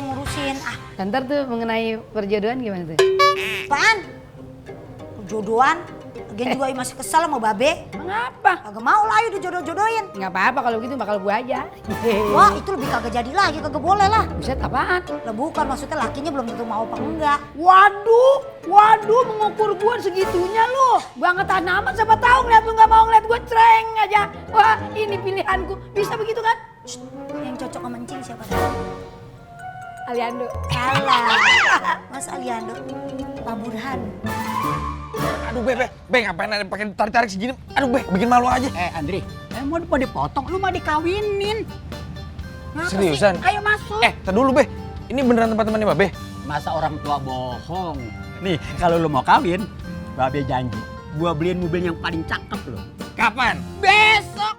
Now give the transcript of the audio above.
yang ngurusin. Ah, Ntar tuh mengenai perjodohan gimana tuh? apaan? Jodohan? Lagian juga masih kesel sama babe. Mengapa? Kagak mau lah ayo dijodoh-jodohin. Nggak apa-apa kalau gitu bakal gua aja. Wah itu lebih kagak jadi lagi, kagak boleh lah. Buset apaan? Lah bukan, maksudnya lakinya belum tentu mau apa enggak. Waduh mengukur gua segitunya lu. Banget amat siapa tahu ngeliat lu nggak mau ngeliat gua cereng aja. Wah ini pilihanku, bisa begitu kan? Shh, yang cocok sama Encing siapa tahu? Aliando. Salah. Mas Aliando, Pak Burhan. Aduh be ngapain ada pakai tarik-tarik segini? Aduh be, bikin malu aja. Andri, mau dipotong, lu mah dikawinin. Ngapa Seriusan? sih? Ayo masuk. Tar dulu be, ini beneran tempat-temannya Babe? Masa orang tua bohong? Nih, kalau lu mau kawin, Babe janji, gua beliin mobil yang paling cakep lo. Kapan? Besok!